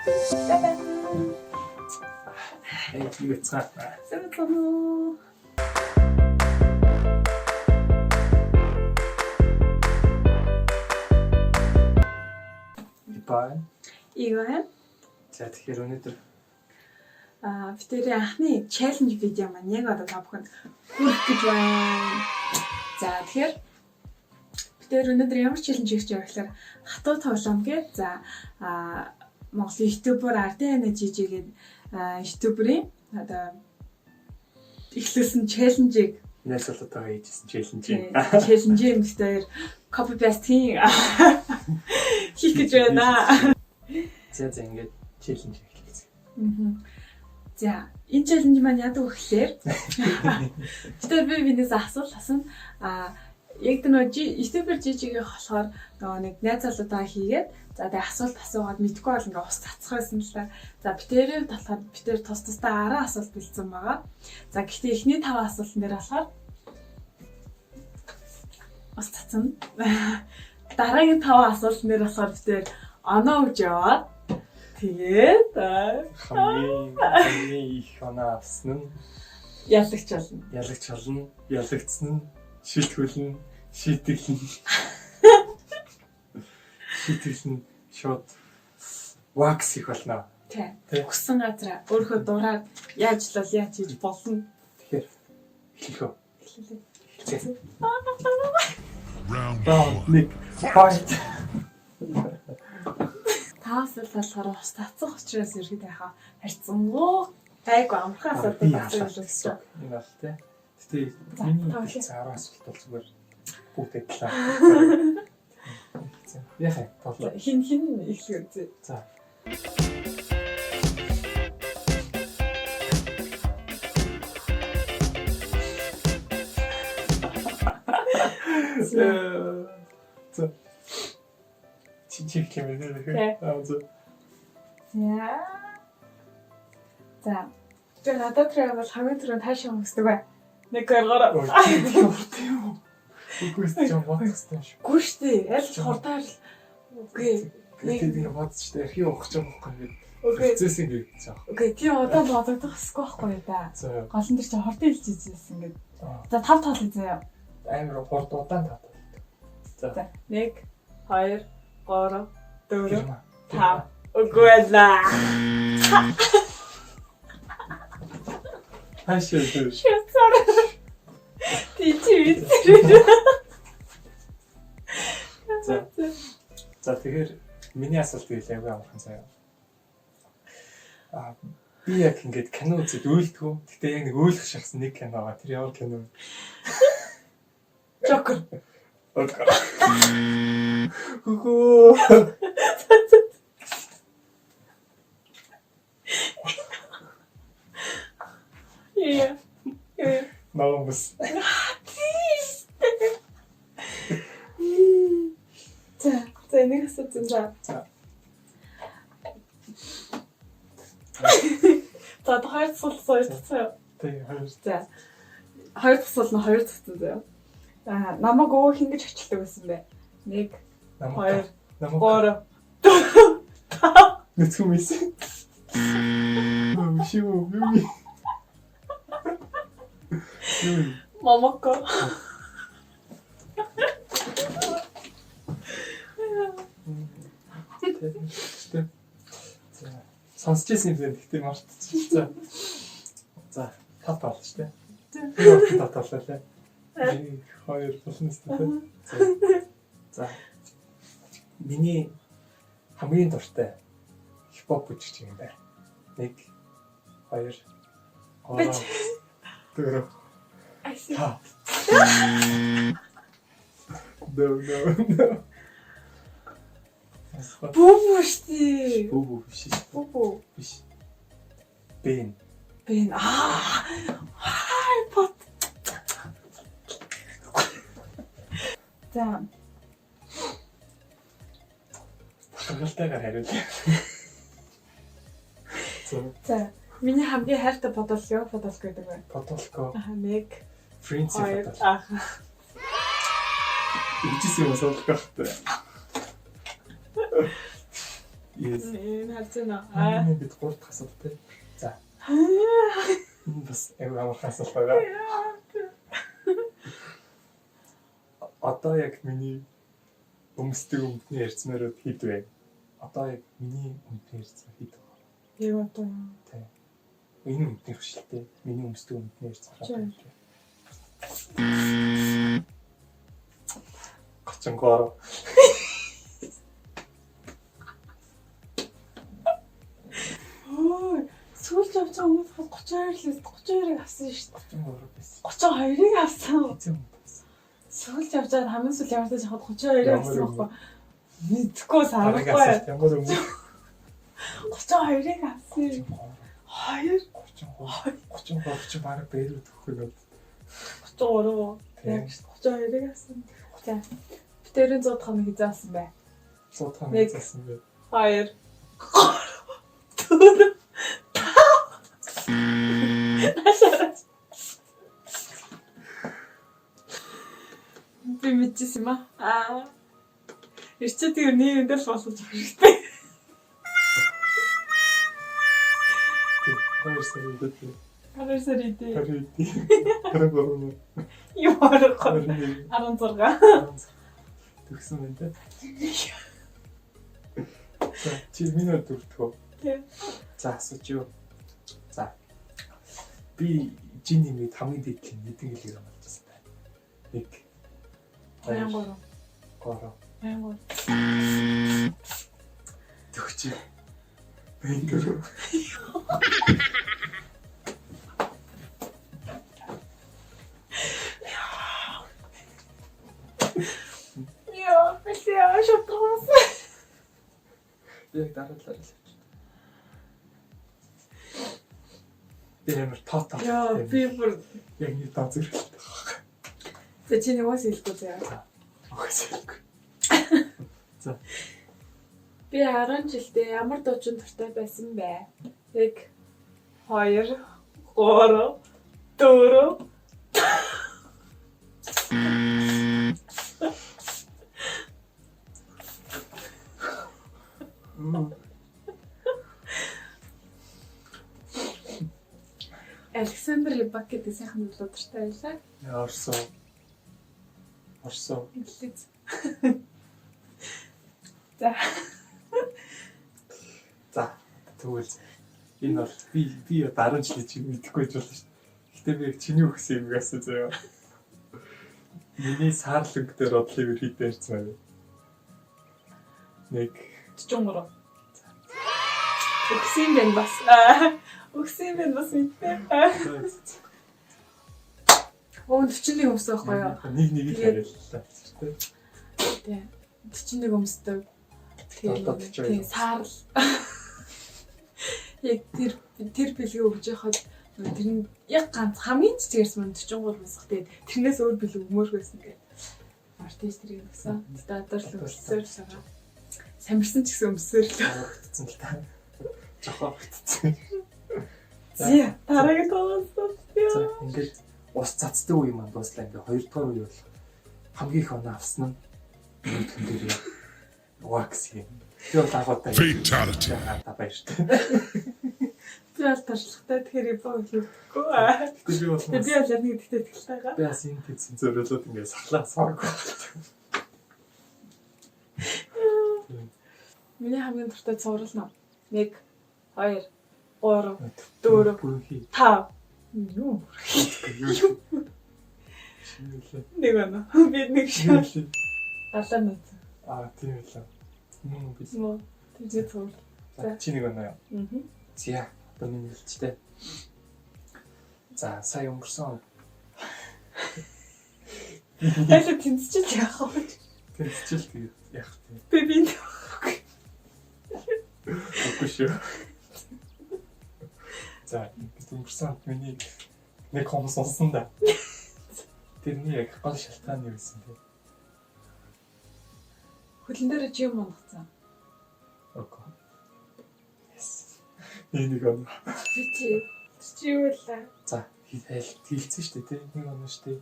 Bye bye. Эй, юу яцгаа. Сайн байна уу? Bye. Иго. За, тэгэхээр өнөөдөр Аа, бид хоёрын анхны challenge видео маань яг одоо та бүхэнд хүрэх гэж байна. За, тэгэхээр бид хоёр өнөөдөр ямар challenge хийх гэж байгаа гэхээр хатуу тоглоом гээд, за, аа, Монголын YouTuber Ардын Ана Жижи гээд YouTuber-ийн одоо эхлүүлсэн challenge-ийг найз залуутайгаа хийжсэн challenge. Challenge-ийг бид хоёр copy paste хийх гэж байна. За, ингээд challenge эхлэе. За, энэ challenge маань яадаг вэ гэхээр бид би бинээс асуулт асууна. А яг тэр нөгөө YouTuber Жижигийн болохоор нөгөө нэг найз залуудаа хийгээд, за, тэгээ асуулт асуугаад мэдгүй бол ингээ ус цацах байсан л та. За, бид тэрийг болохоор бид тэр тус тусдаа 10 асуулт бэлдсэн байгаа. За, гэхдээ эхний 5 асуултан дээр болохоор ус цацна. Дараагийн 5 асуултан дээр болохоор бид тэр оноо өгж яваад, тэгээд Хамгийн их оноо авсан нь ялагч болно. Ялагч болно. Ялагдсан нь шилтгүүлнэ, шийтгэлнэ. Шийтгэл нь шууд wax хийх болно. Тий. Тий. Хүссэн газараа өөрөө дураар яаж л бол яаж хийж болно. Тэгэхээр эхлэх үү? Эхлүүлээ. Эхлэе. Round Round one. 1. Fight. Таас л болохоор ус татсах учраас ерхэд яхаа харьцангуй гайгүй амархан асуудал Би болсон ялаа юм гэсэн шиг. үг. Энэ бол тий. Гэтэ За, миний тоглоё. хэлсэн 10 асуулт бол зүгээр бүгд адилхан. Яхаа тоглоо. Хин хин эхлэх үү? За. За. Чи чи эхлэх юм бэ? Тий. Аа, за. За. За. Тэр надад тэр бол хамгийн түрүүнд хаашаа хүсдэг бай. 1 2 3. Ой, чи хурд юм уу? Үгүй ээ, чи бодох хэрэгтэй юм шиг. Үгүй шүү дээ. Аль ч хурдаар л үгүй. Тэгээд ингэ бодчих штэ, архив ухаж байгаа байхгүй ингээд. Үгүй. Процесс ингэ заах. Үгүй, тийм удаан бодогдох хэсгүй байхгүй да. За. Гол нь тэр чинь хурдан хэлж ийжсэн ингээд. Аа. За, тав тоол заяа. Амар хурд удаан татдаг. За. За, 1 2 3 4 Герман. 5. Үгүй байлаа. Хаашаа тэр. Швейцар. Тий, чи мэдэр. За. За, тэгэхээр миний асуулт гэвэл аягүй амархан заяа. Аа, би яг ингээд кино үзээд уйлдгүй. Гэтэ яг нэг уйлах шахсан нэг кино байгаа. Тэр ямар кино вэ? Жокер. Хөхөө. Яа. Яа. Ногоон бүс. За, за, нэг асуулт юм за. За. За, одоо хоёр асуулт хоёр дахь. Тэг хоёр. За. Хоёр дахь асуулт нь хоёр дахь заяа. Аа, намайг өвөө хин гэж очилдаг байсан бэ? 1 Намайг. 2 Намайг. 3. Нүцгэн мэс. Биш үү? Юу юм? Юу юм? Момоко. Тэ. За. Сонсч ирсэн юм байна. Гэтэ мартчих. За. За, тав таалж тэ. Би тав таалаа лээ. 1 2 болно сте тэ. За. За. Миний хамгийн дуртай хипхоп бүжигч юм байна. 1 2 3 4 Айси. 5. No, no, no. Бүү штий. Бүү бүү биш шүү. Бүү бүү. Биш. Бэн. Бэн. Аа. Хай бот. За, Хангалтайгаар хариулъя. За, за. Миний хамгийн хайртай бодол юу бодол гэдэг вэ? Подолко, Аа, 1 Фрэнси 2 бодол. Аа. Ижсэн юм санах хэрэгтэй. Yes. Энэ харж байна. Аа. Бид 3 дахь асуулт тий. За. Энэ бас аюу амархан асуулт байгаа. Одоо яг миний өмсдөг өмдний эрзмээрүүд хэд вэ? Одоо яг миний өмдний эрзмээр хэд вэ? Яг одоо Тий. Энэ өмдний хөшлөлтэй. Миний өмсдөг өмдний эрзмээр. 33. Өө, сүүлд явж байгаа хүмүүс 32 л 32-ыг авсан шүү дээ. 33 байсан. 32-ыг авсан. Хэзээ өмд байсан. Сүүлд явж байгаа хамгийн сүүл явж байгаа 32-ыг Ямар авсан өмнө? байхгүй. Мэдхгүй Дараагийн санахгүй. асуулт ямар өмнө? 32-ыг авсан. 33. 2 33. 33 чи бараг бэрүүд өгөх нь. 33. Тийм. Яг 32-ыг авсан. За. Битэрийн 100 хоног хизээ авсан бай. 100 хоног Нэг. авсан бэ. 2 3 4 5. Би мэдчихсэн юм аа. Аа. Ирчээ тэр нэг юм дээр л болгож авах хэрэгтэй. Тийм. 2 сарын үдээ. 2 сар идэ. 21. 23. Юу аргагүй. 21. 16. Төгсөн байна те. За, чи миний дөрөвдөх үү? Тийм. За, асууж юу. За. Би жин нэмээд хамгийн дээд хэдэн килограмм болж байсан бэ? 1 2 83. 3 83. Төгч. 84. Яа, бэлээ шатгаас. Би яг дараа талаар л явчих. Би амар тоо. Яа, би бүр яг нэг тоо зэрэгтэй. За чи нэг бас хэлэхгүй заяа. Өгсөлгүй. За. Би 10 жилдээ ямар дуучин дуртай байсан бэ? 1 2 3 4 Александр Рибак гэдэг сайхан дуу дуртай байлаа. Яа, Орсон. Орсон. Инглиз. За. За, тэгвэл энэ бол би 10 жилийн чи мэдэхгүй байж болно шүү дээ. Гэтэ би яг чиний өгсөн юм гэсэн заяа. Миний саарланг дээр бодлыг хэд ярьсан бэ? 1 43. Өгсөн юм байна бас. Өгсөн юм байна бас мэдээ. Өө 41 өмсөх байхгүй юу? Нэг нэг л яриаллаа тийм. Тий. 41 өмсдөг. Одоо 42 Тийм, саарл. Яг тэр бэлгээ өгж яхад тэр нь яг ганц хамгийн жижигэрс мөн 43 өмсөх. Тэгээд тэрнээс өөр бэлэг өгмөр байсан гэдэг. Мартиж тэрийг өгсөн. Тэгээд одоо л өмсөөр л байгаа. Самбирсан ч гэсэн өмсөөр л. Огтцсон л та. Жохоо огтцсон. За, дараагийн тоолсон. За, ингээд ус цацдаг үе маань дууслаа. Ингээд хоёрдугаар үе бол хамгийн их оноо авсан нь нүдхэн дээр wax юм. Би бол агуудаа. Fatality. Та баяртай. Би бол туршлагатай тэгэхээр ибо хэлэхгүй. Гэтэ би бол Би бол яг нэг гэхдээ итгэлтэй байгаа. би бас энэ тэнцэн зориулаад ингээд сахлаа сарг. Миний хамгийн дуртай цуврал ном. 1 2 3 4 Бүрхий. 5. Юу? Юу? Шинэлээ. Нэг оноо. Би нэг шүү. Шинэлээ. Далаа нүц. Аа, тийм үлээ. Мөн би. Мө. Тэр цуврал. За, чи нэг оноо юу? Аа. Зя. Одоо миний хэлжтэй. За, сая өнгөрсөн он Байлаа тэнцчихэл яах вэ? тэнцчихэл тэгээд яах вэ? Би Үгүй шүү. За, ингээд өнгөрсөн онд миний нэг хүмүүс унсан да. Тэрний яг гол шалтгаан юу байсан бэ? хөлн дээр чи юм унахсан. Үгүй. Yes. Нэг оноо. Би чи юу вэ? За, хэлцэн шүү дээ, тий. Нэг оноо шүү дээ.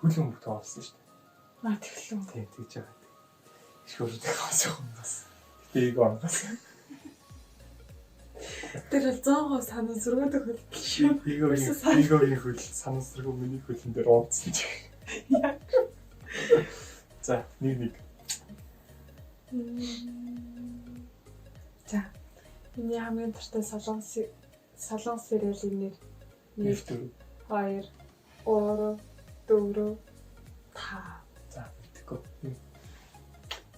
Хөл өмгт болсон шүү дээ. Аа тэглэн. Тийм, тэгж байгаа. Их хөрөд хасах юм бас. Гэтэ нэг оноос. Тэр бол 100% санамсаргүй тохиолдол шүү. Эгогийн хөл санамсаргүй миний хөлн дээр ууцсан чи. Яг. За, 1-1. За. Миний хамгийн дуртай солонгос сериалийн нэр 1 2 3 4 5. За, мэдэхгүй.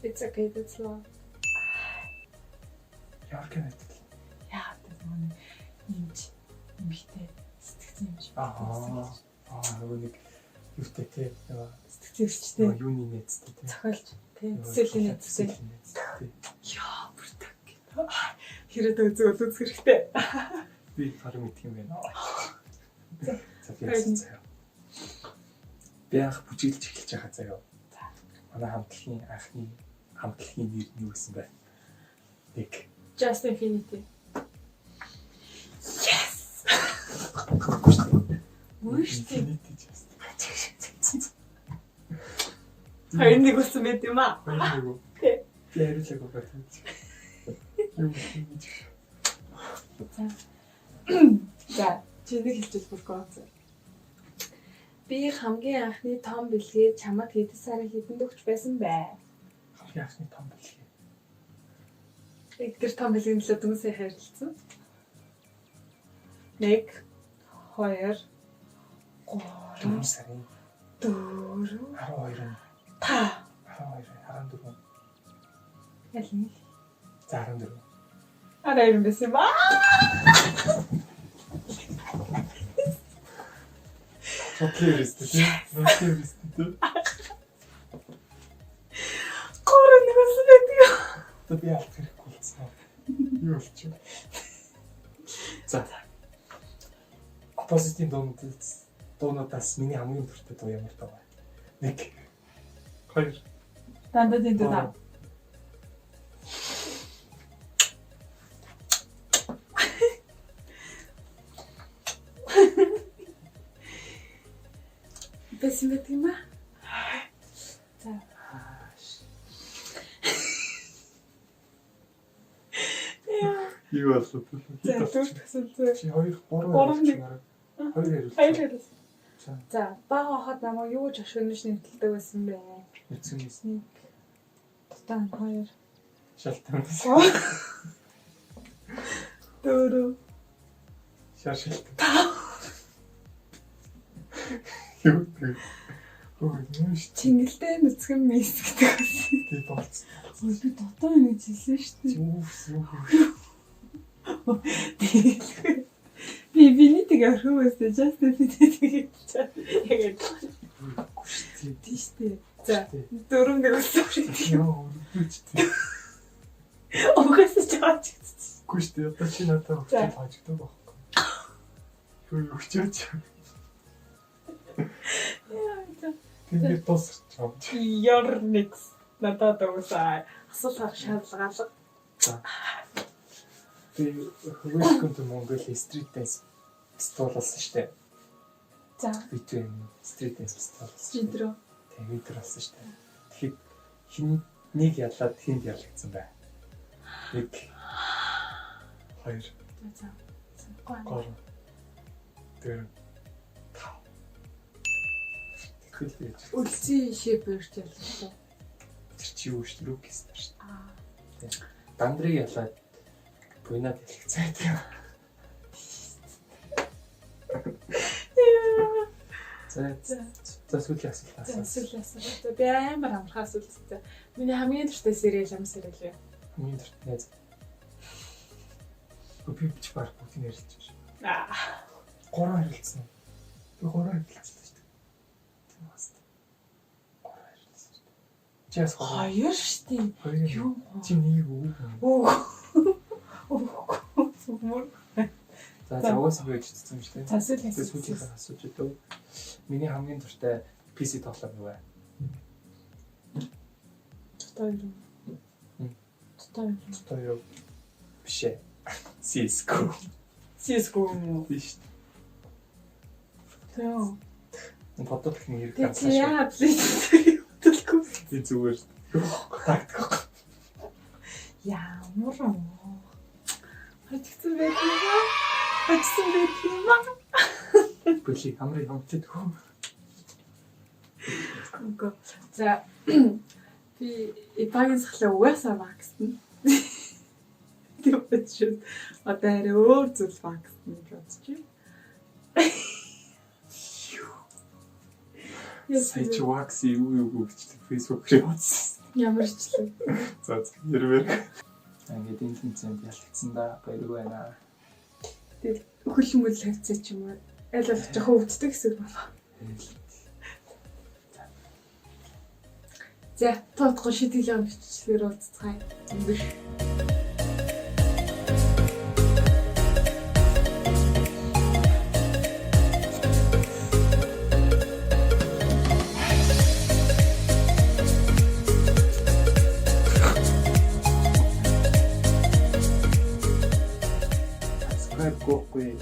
It's okay, that's love. Ямар кино вэ? Яа, тэр нөгөө нэмж эмхтэй сэтгцэн юм шиг. Аа, нөгөө нэг юутай те нөгөө сэтгцэн өвчтэй. Юуны найзтай те. Зохиолч те. Төсөөлийн найзтай. Яа, бүр так кино. Хэрэг үзвэл үзэх хэрэгтэй. Би бараг мэдх юм байна. За, би заяа. Би анх бүжиглж эхэлж байгаа заяа. Манай хамтлагийн анхны хамтлагийн нэр нь юу гэсэн бэ? 1. Just Infinity. Yes. Үгүй шүү дээ. Infinity just. 2-1 болсон байт юм аа. 2-1. Тий. Би хариулаагүй байна. Юу гэж. За. За, чи нэг хэлчихвэл бүргүй байна. Би хамгийн анхны том бэлгээ чамд хэдэн сарын хэдэнд өгч байсан бэ? Хамгийн анхны том бэлгээ. Яг тэр том бэлгийн төлөө дүн сайн харилцсан. 1 2 3 4 сарын 4 12 5 12 14. Аль нь? За 14. 12 байсан ба. Бодлоо ерөөсөө тийм. Бодлоо ерөөсөө тийм. 3 нэг болсон байдаг. Одоо би алт хэрэггүй болсон. Юу болчих вэ? За. Opposite-ийн дуунуудаас миний хамгийн дуртай дуу ямар дуу вэ? 1 2 Дандаа тийм дуу. Байсан байдаг юм аа. За. Юу болов вэ? За, дөрөв гэсэн зүг. Чи 2 3 3 2 хариулсан. За, бага хахад намайг юу гэж оршигнож нэмтэлдэг байсан бэ? Нүцгэн мис. 1 Тутан 2 Шалтан. 4 Шар шалтан. Юу гэх. Өө, юм шүү. Чингэлтэй нүцгэн мис гэдэг байсан. Тий болц. Би дутуу юм гэж хэлсэн шүү дээ. Юу юу. Тэгэлгүй. Би биний тэг орхио байсан. Just би тэгээд чад. Яг адилхан. Үгүй шүү дээ. Тийм шүү дээ. За, 4-1 болсон шүү дээ. Йоо, үгүй шүү дээ. Угаасаа чаач гэсэн. Үгүй шүү дээ. Одоо чи надад өгчөөд хожигдох байхгүй. Юу өгчөөч. Яа, за. Тэгээд дуусчих юм. Your next надад уусаа асуулт авах шаардлага алга. За. Би Welcome to Mongolia Street Dance фестивал болсон шүү дээ. За. Би юм Street Dance фестивал болсон. Жиндрөө. Тийм, видео болсон шүү дээ. Тэгэхэд хин нэг ялаад хинд ялагдсан бай. 1 2 За. 3 4 5. Тэгэл яаж. Үлзий шип өрч яллаа. Тэр чи юу шүү дээ, Rookie Star шүү Аа. дээ. Дандрыг ялаад Буйнад ялагдсан тийм. За за сүүлийн асуулт За асуу. сүүлийн асуулт. За би амар амархан асуулт. За миний хамгийн дуртай сериал ам сериал юу? Хамгийн дуртай найз. Би бич баг бүгдийг ярилж байна. Аа. Гурван харилцсан. Би гурван харилцсан шүү дээ. Тийм бас. Гурван харилцсан шүү дээ. Чи яас гурван. Хоёр шүү дээ. Хоёр Юу? Чи нэг үг. Үгүй. Үгүй. Мөр. За за угаасаа би өчтсөн юм шүү дээ. За сүүлийн Тэгээ сүүлийн асууж өдөө. Миний хамгийн дуртай PC тоглоом юу вэ? Тотоо юу? Тотоо юу? Тотоо юу? Биш ээ. CS:GO. CS:GO юм уу? Биш. Тийм. Бодлох нэг хэрэг Тэгээ ганцхан шүү. яа плей бодлохгүй. Би зүгээр тактик. Ямар юм. Хожигдсан байдаг юм аа. Хожигдсан байдаг юм аа. Бүли амрыг хомцод хөө. Үгүй. За би Ипагийн сахлаа угаасаа ваксна. Тэр бодчиход одоо арай өөр зүйл ваксна гэж бодчих. Сая чи вакс юу юу гэж Facebook руу явуулсан. Ямар ч л. За за хэрвээ. Ингээд энэ тэмцээнд ялагдсан да баяр байна. Тэгэл хөл мөл хавцаа ч юм уу. Аль болох жоохон өвддөг хэсэг болох. За тоодгүй шийтгэл бичлэгээр уулзцгаая. Өндөр. Subscribe гоохгүй.